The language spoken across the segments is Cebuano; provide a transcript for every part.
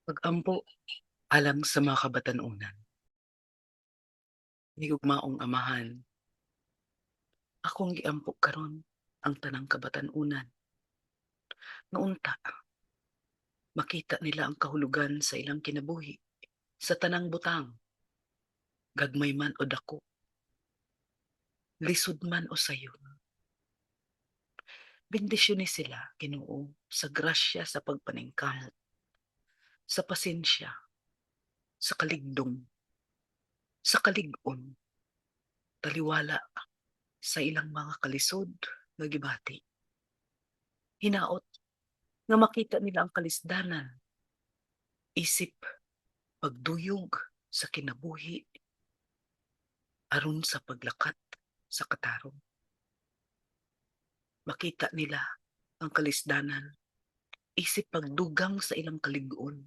Pag-ampo alang sa mga kabatan-unan. Higugmaong Amahan, akong giampo karon ang tanang kabatan-unan. Nga unta makita nila ang kahulugan sa ilang kinabuhi sa tanang butang, gagmay man o dako, lisod man o sayon. Bendisyoni sila, Ginoo, sa grasya sa pagpaningkamot, sa pasensya, sa kaligdong, sa kalig-on, taliwala sa ilang mga kalisod nga gibati. Hinaot nga makita nila ang kalisdanan, isip pagduyog sa kinabuhi aron sa paglakat sa katarong. Makita nila ang kalisdanan, isip pagdugang sa ilang kalig-on,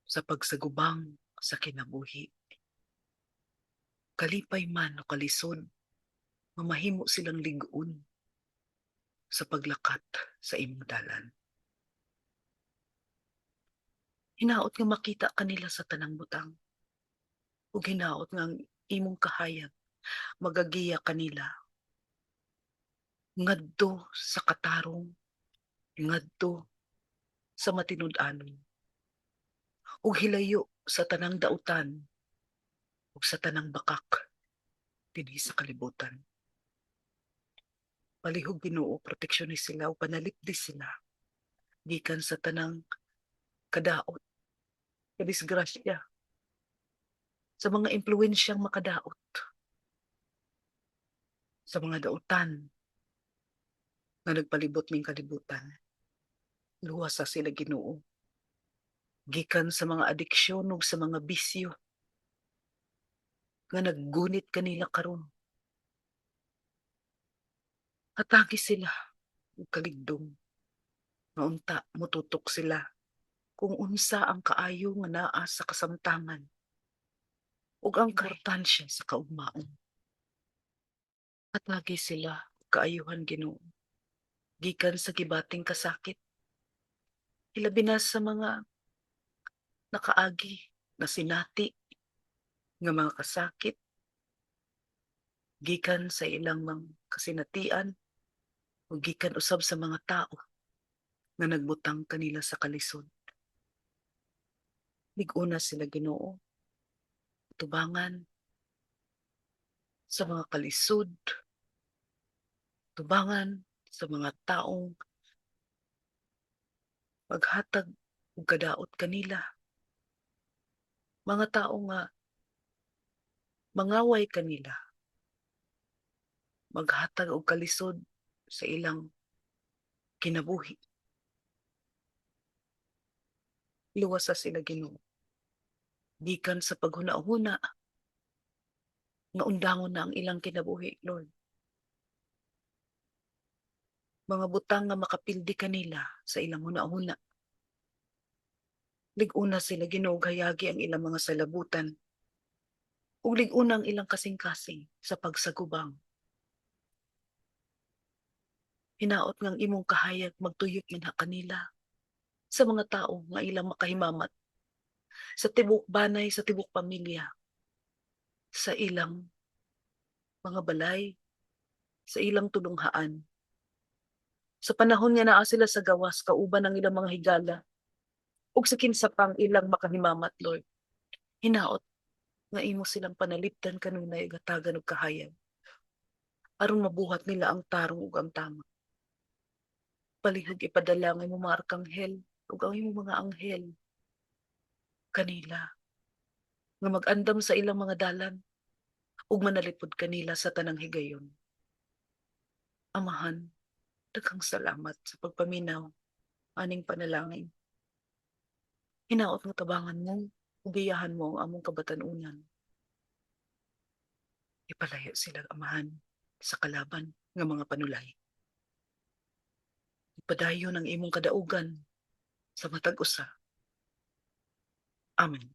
sa pagsagubang sa kinabuhi. Kalipay man o kalisod, mamahimo silang lig-on sa paglakat sa imong dalan. Hinaot nga makita kanila sa tanang butang. Ug hinaot nga ang imong kahayag magagiya kanila ngadto sa katarong, ngadto sa matinud-anon. Ug hilayo sa tanang dautan ug sa tanang bakak dinhi sa kalibutan. Palihog, Ginoo, proteksyon ni sila ug panalipdi sila gikan sa tanang kadaot, kadisgrasya, sa mga impluwensyang makadaot, sa mga dautan nga nagpalibot ning kalibutan. Luwasa sila, Ginoo, gikan sa mga adiksyon ug sa mga bisyo nga naggunit kanila karon. Hatagi sila og kaligdong nga unta motutok sila kung unsa ang kaayo nga naa sa kasamtangan ug ang importansya sa kaugmaon. Hatagi sila og kaayuhan, Ginoo, gikan sa gibating kasakit, hilabi na sa mga nakaagi na sinati nga mga kasakit gikan sa ilang mga kasinatian o gikan usab sa mga tao nga nagbutang kanila sa kalisod. Lig-una sila, Ginoo, tubangan sa mga kalisod, tubangan sa mga taong maghatag og kadaot kanila. Mga tao nga mangaway kanila, maghatag og kalisod sa ilang kinabuhi. Luwasa sila, Ginoo, gikan sa paghuna-huna nga undangon na ang ilang kinabuhi, Lord. Mga butang nga makapildi kanila sa ilang huna-huna. Lig-una sila, Ginoo, hayagi ang ilang mga salabutan ug lig-una ang ilang kasing-kasing sa pagsagubang. Hinaot nga ang imong kahayag magtuyok man ha kanila sa mga tao nga ilang makahimamat, sa tibok banay, sa tibok pamilya, sa ilang mga balay, sa ilang tulunghaan. Sa panahon nga naa sila sa gawas kauban ang ilang mga higala ug sa kinsa pang ilang makahimamat, Lord. Hinaot nga imo silang panalipdan kanunay ug hatagan og kahayag aron mabuhat nila ang tarong ug ang tama. Palihog ipadala ang imong mga arkanghel ug ang imong mga anghel kanila nga mag-andam sa ilang mga dalan ug manalipod kanila sa tanang higayon. Amahan, daghang salamat sa pagpaminaw aning panalangin. Hinaot nga tabangan mo ug giyahan mo ang among kabatan-unan. Ipalayo sila, Amahan, sa kalaban nga mga panulay. Ipadayon ang imong kadaugan sa matag usa. Amen.